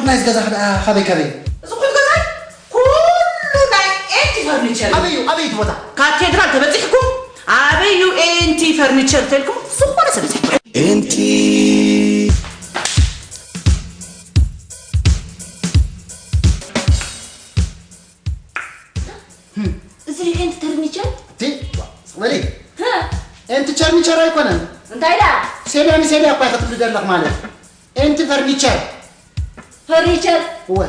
ናይዚ ገዛ ከደኣ ካበይ ካበይ? እዚ ኩሉ ገዛ ኩሉ ናይ ኤንቲ ፈርኒቸር እዩ። ኣበይ እዩ? ኣበይ እቲ ቦታ? ካቴድራል ተበጺሕኩም ኣበይ እዩ ኤንቲ ፈርኒቸር ተልኩም ዝኾነ ሰብ ይጽሕፍ። ኤንቲ እዚ ኤንቲ ፈርኒቸር እቲ ወሊ ሀ? ኤንቲ ቸርኒቸር ኣይኮነን። እንታይ ደኣ? ሴልያ ንሴልያ እኳ ክትብሊ ዘለኽ ማለት ኤንቲ ፈርኒቸር። ፈርኒቸር። እወ።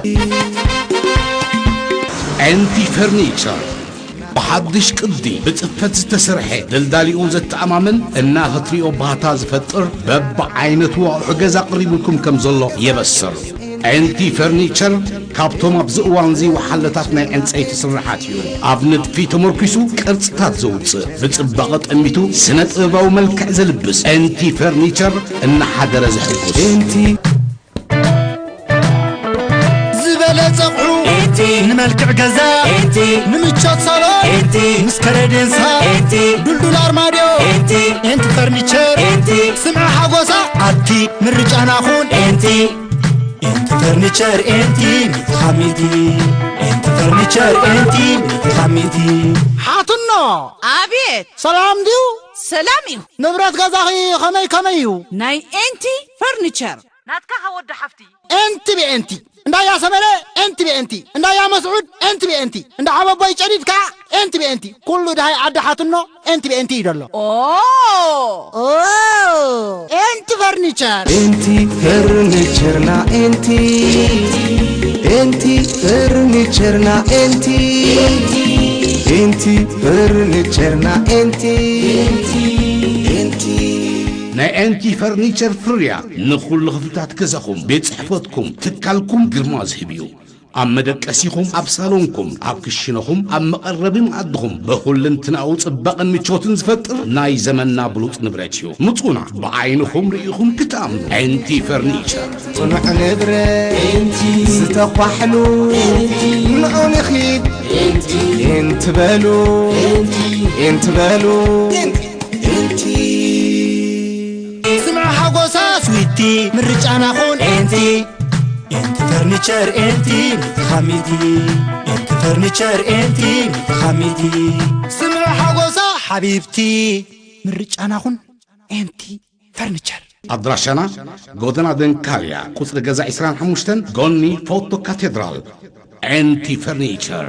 ኤንቲ ፈርኒቸር ብሓድሽ ቅዲ ብጽፈት ዝተሰርሐ ደልዳሊኡ ዘተኣማምን እና ክትሪኦ ባህታ ዝፈጥር በብዓይነቱ ኣቑሑ ገዛ ኣቕሪቡልኩም ከም ዘሎ የበስር። ኤንቲ ፈርኒቸር ካብቶም ኣብዚ እዋን እዚ ወሓለታት ናይ ዕንፀይቲ ስርሓት እዩ። ኣብ ንድፊ ተመርኪሱ ቅርፅታት ዘውፅእ፣ ብፅባቐ ጠሚቱ ስነ ጥበባዊ መልክዕ ዘልብስ ኤንቲ ፈርኒቸር እናሓደረ ዘሕጉስ። ኤንቲ ዝበለጸ ኣቑሑ ኤንቲ ንመልክዕ ገዛ ኤንቲ ንምቾት ሳሎን ኤንቲ ምስ ከረዴንሳ ኤንቲ ድልዱል ኣርማድዮ ኤንቲ ኤንቲ ፈርኒቸር ኤንቲ ስምዒ ሓጎሳ ኣቲ ምርጫና ኹን ኤንቲ ኤንቲ ፈርኒቸር ኤንቲ ሚእቲ ካብ ሚእቲ ኤንቲ ፈርኒቸር ኤንቲ ሚእቲ ካብ ሚእቲ ሓትኖ ኣቤት ሰላም ድዩ ሰላም እዩ ንብረት ገዛኺ ኸመይ ከመይ እዩ ናይ ኤንቲ ፈርኒቸር ናትካ ከ ወዲ ሓፍቲ ኤንቲ ብኤንቲ እንዳያ ሰመረ ኤንቲ ብኤንቲ እንዳያ መስዑድ ኤንቲ ብኤንቲ እንዳ ሓበቦይ ጨዲድ ከዓ ኤንቲ ብኤንቲ ኩሉ ድሃይ ዓዲ ሓትኖ ኤንቲ ብኤንቲ እዩ ደሎ ኦ ኦ ኤንቲ ፈርኒቸር ኤንቲ ፈርኒቸርና ኤንቲ ኤንቲ ፈርኒቸርና ኤንቲ ኤንቲ ፈርኒቸርና ኤንቲ ኤንቲ ናይ ኤንቲ ፈርኒቸር ፍርያት ንኹሉ ክፍልታት ገዛኹም፣ ቤት ጽሕፈትኩም፣ ትካልኩም ግርማ ዝህብ እዩ። ኣብ መደቀሲኹም፣ ኣብ ሳሎንኩም፣ ኣብ ክሽነኹም፣ ኣብ መቐረቢ መኣድኹም ብኹልንትናኡ ጽባቐን ምቾትን ዝፈጥር ናይ ዘመንና ብሉጽ ንብረት እዩ። ምጹና ብዓይንኹም ርኢኹም ክትኣምኑ። ኤንቲ ፈርኒቸር። ጽኑዕ ንብረት ዝተኳሕሉ ንዑ ንኺድ ኤንቲ በሉ ኤንቲ በሉ ኤንቲ ስምዒ ሓጎሳ ስዊቲ ምርጫና ኹን ኤንቲ ኤንቲ ፈርኒቸር ኤንቲ ሚእቲ ካብ ሚእቲ ኤንቲ ፈርኒቸር ኤንቲ ሚእቲ ካብ ሚእቲ ስምዒ ሓጎሳ ሓቢብቲ ምርጫና ኹን ኤንቲ ፈርኒቸር ኣድራሻና ጎደና ደንካልያ ቁፅሪ ገዛ ዕስራን ሓሙሽተን ጎኒ ፎቶ ካቴድራል። ኤንቲ ፈርኒቸር።